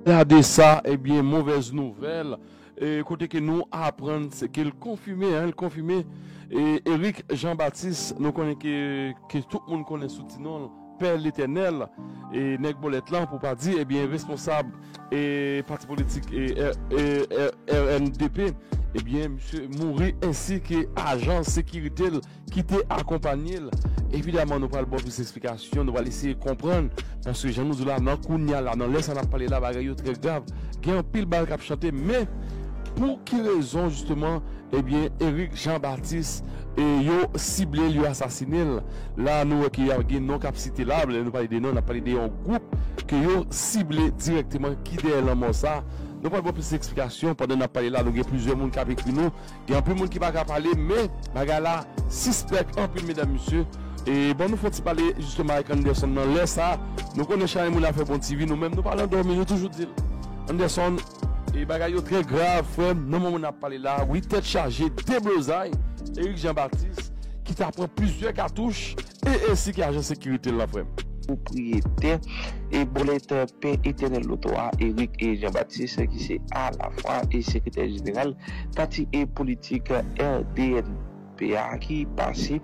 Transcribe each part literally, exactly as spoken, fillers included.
Au-delà de sa, ebyen, movèz nouvèl, e, kote ke nou aprann se ke l konfime, en, l konfime, e, Eric Jean Baptiste, nou konnen ke, ke tout moun konnen sou ti non l, Pè Letènèl, e, nèg bòlèt lan, pou pa di, ebyen, responsab, e, pati politik, e, R- e, R- R N D P, ebyen, misye mouri, ensi ke ajan sekirite l ki te akonpanye l. Evidaman, nou pral ba w plis eksplikasyon, nou pral eseye konprann, paske jan nou di w la, nan kounye a la, nan lè sa n ap pale la, bagay yo trè grav. Gen anpil bal k ap chante, men pou ki rezon, jisteman, ebyen, Eric Jean Baptiste, e, yo sible l, yo asasine l? La, nou wè ke y ap gen non k ap site la, lè nou pale de non, n ap pale de yon gwoup ke yo sible dirèkteman ki dèyè lanmò sa. Nou pral ba w plis eksplikasyon, pandan n ap pale la, nou gen plizyè moun k ap ekri nou, gen anpil moun ki pa ka pale, men bagay la sispèk anpil, medam, mesye. E bon, nou fè yon ti pale jisteman avèk Anderson nan lè sa. Nou konnen chak moun ap fè bon T V, nou menm nou pa nan dòmi, nou toujou di l. Anderson, e bagay yo trè grav, frè m, nan moman n ap pale la, wi, tèt chaje, deblozay, Eric Jean Baptiste, ki ta pran plizyè katouch, e ensi ke ajan sekirite l lan, frè m. Pwopriyetè e bòlèt Pè Etènèl Loto a, Eric e Jean Baptiste, ki se alafwa e sekretè jeneral pati e politik R D N P a, ki pase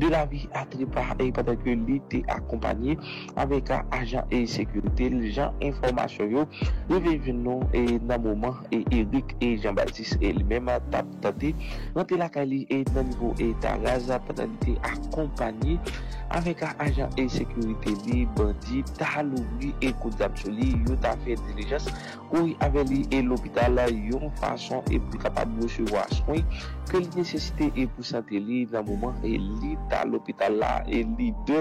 de lavi a trepa, e pandan ke li te akonpanye avèk ajan e sekirite l, jan enfòmasyon yo rive jwenn nou, e nan moman, e Eric e Jean Baptiste, e li menm t ap tante rantre lakay li, e nan nivo, e Taraz, pandan li te akonpanye avèk ajan e sekirite li, bandi ta louvri e kout zam sou li, yo ta fè dilijans, kouri avè li e lopital yon fason e pou l kapab resevwa swen ke li nesesite e pou sante li nan moman, e li ta lopital la, e lidè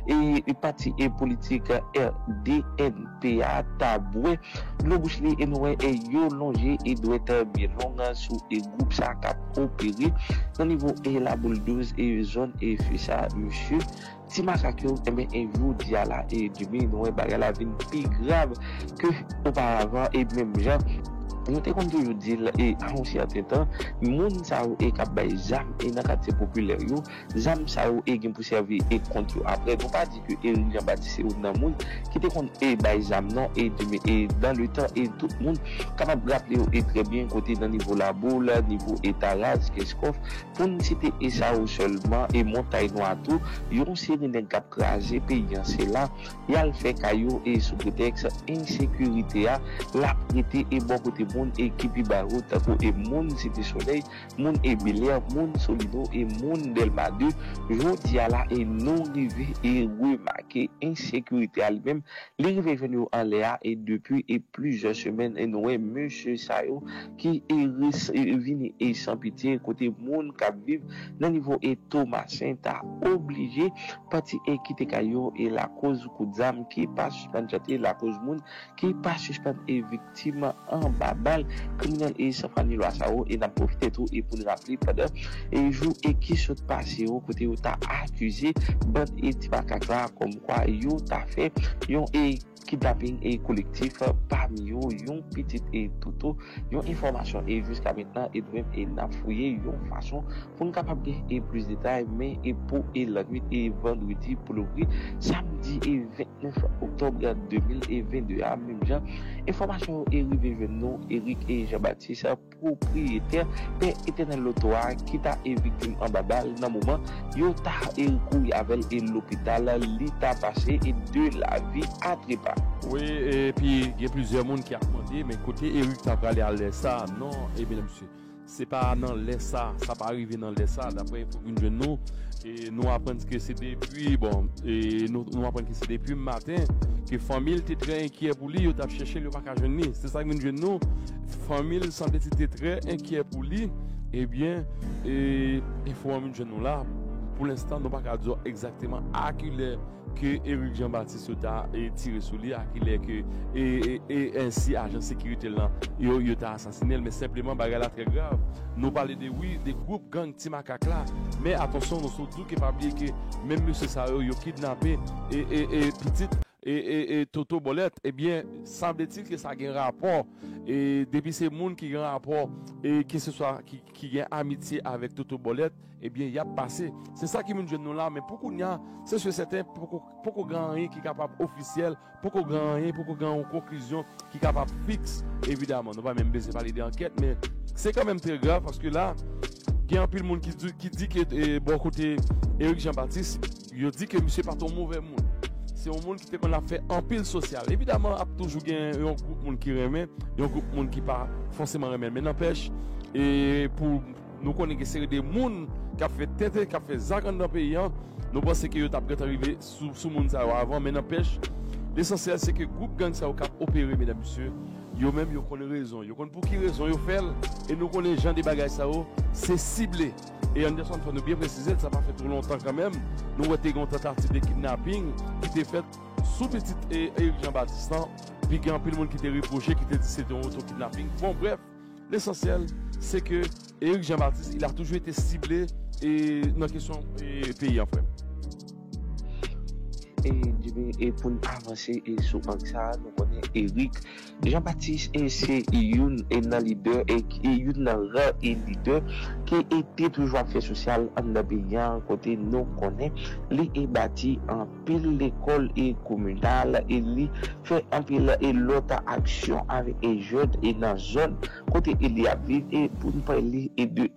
e pati e politik R D N P a ta bwè dlo bouch li, e nou wè, e yo lonje e dwèt byen long sou e gwoup sa k ap opere nan nivo e Laboul douz e zòn e Fesa, mesye. Ti makak yo, enben, e jodi a la, e demen, nou wè bagay la vin pi grav ke oparavan, e menm jan nou te konn toujou di l, e a yon sèten tan, moun sa yo, e k ap bay zam, e nan katye popilè yo, zam sa yo, e gen pou sèvi, e kont yo apre. Nou pa di ke Eric Jean Baptiste se youn nan moun ki te konn, e bay zam nan, e demen, e dan le tan, e tout moun kapab raple yo, e trè byen, kote nan nivo Laboul, nivo e Taraz, Kenskòf, pou n site e sa yo sèlman, e Montay Nwa tou, yon seri nèg k ap kraze peyi an, se la y al fè kay yo, e sou pretèks ensekirite a, l ap rete, e bò kote moun, e ki pi ba yo, tankou e moun Site Solèy, moun, e Bèlè, moun Solino, e moun Dèlma de. Jodi a la, e nou rive, e remake ensekirite a li menm, li rive jwenn yo anlè a, e depi, e plizyè semèn, e nou wè mesye sa yo ki, e res- e vini, e san pitye, kote moun k ap viv nan nivo, e Tomasen ta oblije pati, e kite kay yo, e lakoz kout zam ki pa sispann chante, lakoz moun ki pa sispann, e viktim anba bal kriminèl, e sanfranilwa sa yo. E n ap pwofite tou, e pou n raple, pandan, e jou, e ki sot pase yo, kote yo ta akize bann, e ti makak la, kòmkwa yo ta fè yon, e kidnaping, e kolektif, pami yo yon pitit, e Toto. Yon enfòmasyon, e jiska mentnan, e nou menm, e n ap fouye yon fason pou n kapab gen, e plis detay, men, e pou, e lannwit, e vandredi pou louvri samdi, e vennèf oktòb de mil vennde a, menm jan enfòmasyon yo, e rive jwenn nou, Eric, e Jean Baptiste, pwopriyetè Pè Etènèl Loto a, ki ta, e viktim anba bal nan moman yo ta, e kouri avè l, e lopital li ta pase, e de lavi a trepa. Wi, epi gen plizyè moun ki ap mande, men kote Eric ta prale a lè sa? Non, e medam, mesye, se pa nan lè sa, sa pa rive nan lè sa, daprè enfo ki vin jwenn nou. E nou aprann ke se depi, bon, e nou, nou aprann ke se depi maten ke fanmi l te trè enkyè pou li, yo t ap chèche l, yo pa ka jwenn li. Se sa k vin jwenn nou. Fanmi l sanble ti te trè enkyè pou li. Ebyen, e, enfo an vin jwenn nou la. Pou lenstan, nou pa ka di w egzakteman a kilè ke Eric Jean Baptiste yo ta, e, tire sou li, a kilè ke, e, e, e ensi ajan sekirite l lan, yo, yo ta asasine l, men senpleman bagay la trè grav. Nou pale de, wi, de gwoup gang Ti Makak la, men atansyon, nou sot di w ke pa bliye ke menm mesye sa yo, yo kidnape, e, e, e pitit, e, e, e Toto Bòlèt, ebyen, sanbletil ke sa gen rapò, e depi se moun ki gen rapò, e keseswa ki, ki gen amitye avèk Toto Bòlèt, ebyen, y ap pase. Se sa ki vin jwenn nou la, men pou kounye a, se si e sèten, poko, poko gen anyen ki kapab ofisyèl, poko gen anyen, poko gen yon konklizyon ki kapab fiks, evidaman. Nou pa menm bezwen pale de ankèt, men se kanmenm trè grav, paske la, gen anpil moun ki di, ki di ke, e, bò kote Eric Jean Baptiste, yo di ke misye pa t yon move moun. Se yon moun ki te konn ap fè anpil sosyal. Evidaman, ap toujou gen yon gwoup moun ki renmen, yon gwoup moun ki pa fòseman renmen. Men nanpèch, e pou nou konnen gen seri de moun k ap fè tenten, k ap fè zak anndan peyi an, nou panse ke yo t ap gentan rive sou, sou moun sa yo avan. Men nanpèch, lesansyèl se ke gwoup gang sa yo k ap opere, medam, mesye, yo menm yo konn rezon. Yo konn pou ki rezon yo fè l, e nou konnen jan de bagay sa yo, se sible. E Anderson, fò nou byen presize l, sa pa fè twò lontan kanmenm, nou wè te gen yon tantativ de kidnaping ki te fèt sou pitit, e, Eric Jean Baptiste lan, pi gen anpil moun ki te repwoche, ki te di se te yon oto kidnaping. Bon, brèf, lesansyèl, se ke Eric Jean Baptiste, il a toujours été ciblé, e, nan kesyon, e, peyi an, frè m. E, Jimmy, e pou n avanse, e, sou ang sa a, nou konnen Eric Jean Baptiste, e, se youn, e, nan lidè, e, e youn nan ra, e, lidè ki, e, te toujou ap fè sosyal anndan peyi a, kote nou konnen li, e, bati anpil lekòl, e, kominal, e li fè anpil, e, lòt aksyon avèk, e, jèn, e, nan zòn kote, e, li ap viv, e pou n pale, e, de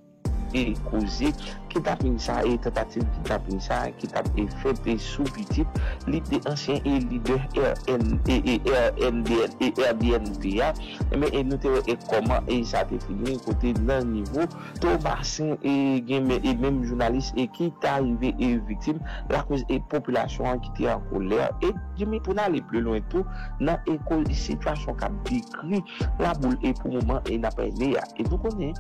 e koze kidnaping sa, e tantativ kidnaping sa ki t ap, e, fèt, e, sou pitit li de ansyen, e, lidè R N, e, e, R N D N, e, R D N P a. Enben, e nou te wè, e, kòman, e, sa te fini, kote nan nivo Tomasen, e, gen men, e, menm jounalis, e, ki ta rive, e, viktim, lakoz, e, popilasyon an ki te an kolè. E, Jimmy, pou n ale pli lwen tou, nan, e, koz sitiyasyon k ap dekri Laboul, e pou moman, e n ap rele a. E nou konnen,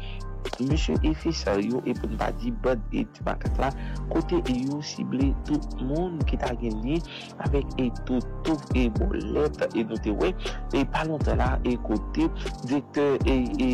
mesye e fè sa yo, e pou n pa di band e ti makak la, kote e yo sible tout moun ki ta gen lyen avèk, e Toto, e Bòlèt, e nou te wè, e pa lontan la, e kote direktè, e, e,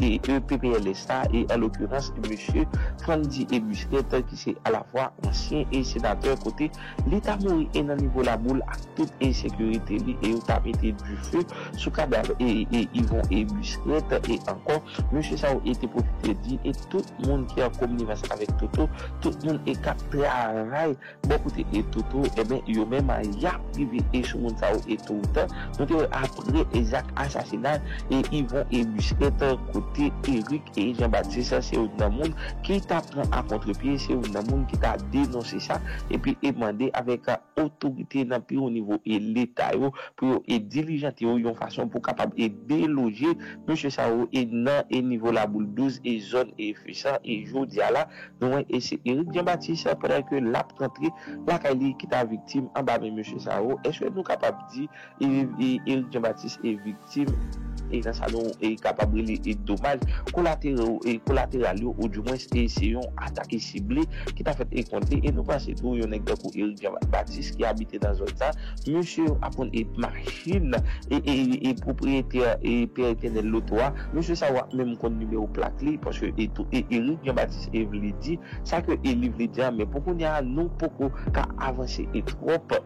e, e P P L S la, e an lokirans, mesye Frandy, e Busquet, ki se alafwa ansyen, e senatè, kote li ta mouri, e nan nivo Laboul ak tout ensekirite li, e yo ta mete dife sou kadav, e, e Yvon, e Busquet, e ankò, mesye sa yo, e te pwofite di, e tout moun ki an konnivans avèk Toto, tout moun, e k ap travay bò kote, e Toto, enben, yo menm, y ap rive, e sou moun sa yo, e toutan. Nou te wè apre, e zak asasinay, e Yvon, e Busquet, kote Eric, e Jean Baptiste, se youn nan moun ki ta pran a kontrepye, se youn nan moun ki ta denonse sa, epi, e mande avèk otorite nan pi wo nivo e Leta yo pou yo e dilijante yo yon fason pou kapab e deloje mesye sa yo e nan e nivo Laboul douz e zòn e Fesa. E jodi a la, nou wè e se Eric Jean Baptiste, pandan ke l ap rantre lakay li, ki ta viktim anba men mesye sa yo. Èske nou kapab di e, e Eric Jean Baptiste e viktim, e nan sa nou e kapab rele e domaj kolatero, e kolateral yo, oudimwens e se yon atak e sible ki ta fèt e kont li. E nou panse tou yon nèg tankou Eric Jean Baptiste ki abite nan zòn sa, mesye yo ap konn e machin, e, e, e pwopriyetè, e pè etènèl loto a, mesye sa yo ap menm konn nimewo plak li, paske e tou, e Eric Jean Baptiste e vle di, sa ke e li vle di a, men pou kounye a, nou poko ka avanse e twòp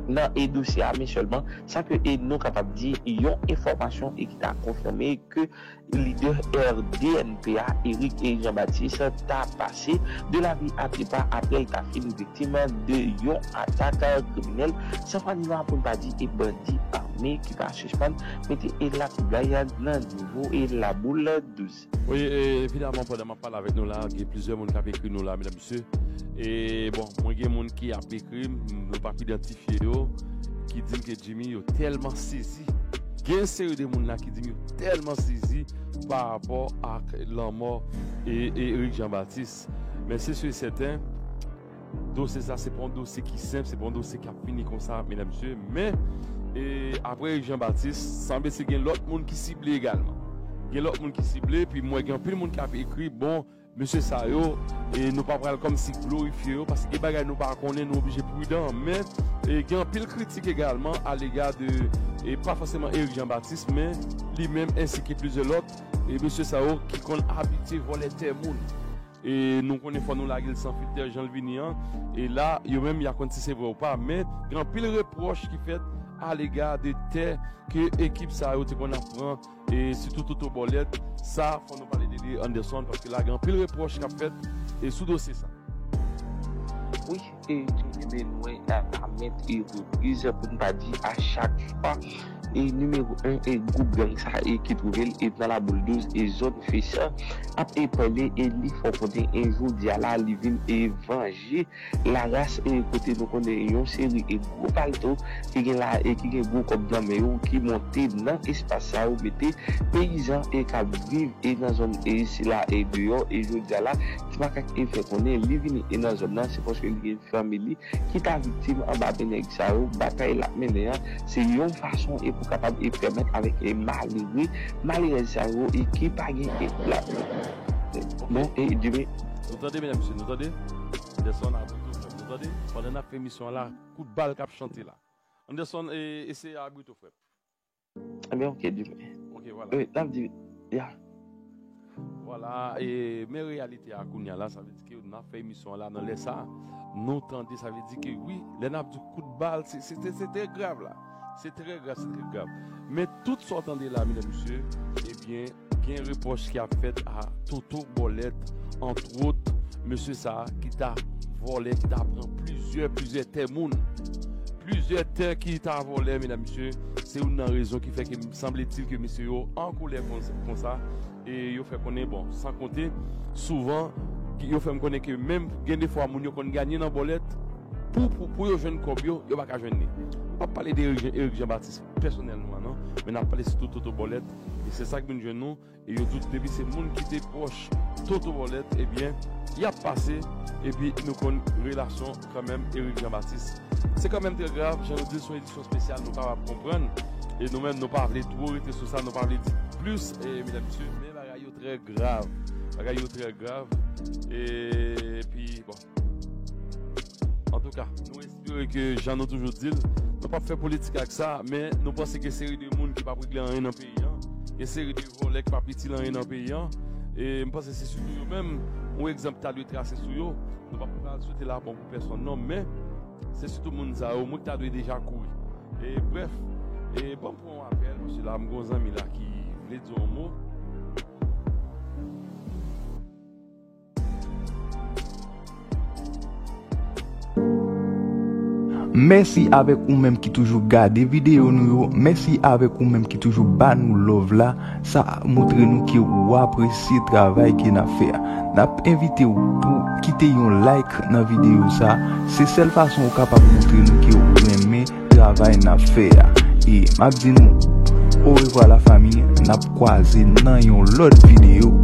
nan e dosye a, men sèlman sa ke e nou kapab di, yon enfòmasyon e ki ta konfime ke lidè R D N P a, Eric e Jean Baptiste, ta pase de la vi a trepa apre l ta fin viktim de yon atak kriminèl san fwa ni lwa, pou n pa di e bandi ame ki pa sispann mete e latwoublay nan nivo e Laboul douz. Wi, e, evidaman, pandan m ap pale avèk nou la, gen plizyè moun k ap ekri nou la, medam, mesye. E, bon, mwen gen moun ki ap ekri m, nou p ap idantifye yo, ki di m ke Jimmy, yo tèlman sezi. Gen seri de moun la ki di m yo tèlman sezi pa rapò ak lanmò e, e Eric Jean Baptiste. Men se si e sèten, dosye sa, se pa yon dosye ki senp, se pa yon dosye k ap fini konsa, medam, mesye. Men, e, apre Eric Jean Baptiste, sanble se gen lòt moun ki sible egalman. Gen lòt moun ki sible, epi m wè gen anpil moun k ap ekri, bon, mesye sa yo, e nou pa pral kòmsi glorifye yo, paske gen bagay nou pa konnen, nou oblije pridan. Men, e, gen anpil kritik egalman alega de, e pa fòseman Eric Jean Baptiste, men li menm ensi ke plizyè lòt, e mesye sa yo ki konn abitye vòlè tè moun. E nou konnen fò nou lage l san filtè jan l vini an. E la, yo menm, y a konn si se vre ou pa. Men, gen anpil repwòch ki fèt alega de tè ke ekip sa yo te konn ap pran, e sitou Toto Bòlèt. Sa, fò nou pale de li, Anderson, paske la gen anpil repwòch k ap fèt e sou dosye sa. Wi, e nou rele nou a, a mèt e repriz, pou n pa di a chak fwa. E nimewo en, e gwoup gang sa e ki twouve l e nan Laboul douz e zòn Fesa ap e pale e li fè konnen e jodi a la li vin e vanje Laras e kote nou konnen yon seri e gwo palto ki gen la e ki gen gwo kòb nan men yo ki monte nan espas sa yo mete peyizan e k ap viv e nan zòn e sila e deyò e jodi a la ti makak e fè konnen li vini e nan zòn nan se paske li gen fanmi li ki ta viktim anba men nèg sa yo, batay l ap mennen an, se yon fason e pou kapab e pèmèt avèk e malere, malerèz sa yo e ki pa gen e la. Bon, e di men. Nou tande, medam, mesye, nou tande? Anderson, Abrito, frè, nou tande? Pandan n ap fè emisyon an la, kout bal k ap chante la. Anderson, e, e se Abrito, frè. Ebyen, ok, di men. Ok, vwala. Wi, n ap di, ya. Vwala, e, men reyalite a kounye a la, sa vle di ke n ap fè emisyon an la nan lè sa a. Nou tande, sa vle di ke wi, lè n ap di kout bal, se, se, se, se trè grav la. Se trè grav, se trè grav. Men tout sa w tande la, medam, mesye, ebyen, gen repwòch ki ap fèt a Toto Bòlèt, antwòt, mesye sa a ki ta vòlè, ki ta pran plizyè, plizyè tè moun. Plizyè tè ki ta vòlè, medam, mesye, se youn nan rezon ki fè ke sanbletil ke mesye yo an kolè kon, konsa, e yo fè konnen, bon, san konte, souvan, ki, yo fè m konnen ke menm gen de fwa moun yo konn ganye nan bòlèt, pou, pou, pou yo jwenn kòb yo, yo pa ka jwenn li. M p ap pale de Eric Jean, Eric Jean Baptiste pèsonèlman, non, men n ap pale sitou Toto Bòlèt, e se sa k vin jwenn nou, e yo tout, depi se moun ki te pwòch Toto Bòlèt, ebyen, y ap pase, epi nou konn relasyon kanmenm Eric Jean Baptiste. Se kanmenm trè grav, jan nou di l, se yon edisyon espesyal, nou kapab konprann, e nou menm, nou pa vle twò rete sou sa, nou pa vle di plis, e medam, mesye, men bagay yo trè grav. Bagay yo trè grav. E, epi, bon. Antouka, nou espere ke, jan nou toujou di l, nou p ap fè politik ak sa, men nou panse gen seri de moun ki p ap regle anyen nan peyi an, gen seri de vòlè ki p ap itil anyen nan peyi an, e m panse se sitou yo menm, yon egzanp ta dwe trase sou yo, nou p ap pral swete lapò pou pèsonn non, men se sitou moun sa yo, moun ki ta dwe deja kouri. E brèf, e ban m pran yon apèl, paske la m gen yon zanmi la ki vle di yon mo. Mèsi avèk ou menm ki toujou gade videyo nou yo. Mèsi avèk ou menm ki toujou ba nou love la. Sa montre nou ke ou apresye travay ke n ap fè a. N ap envite w pou kite yon like nan videyo sa. Se sèl fason ou kapab montre nou ke ou renmen travay n ap fè a. E m ap di nou orevwa lafanmi, n ap kwaze nan yon lòt videyo.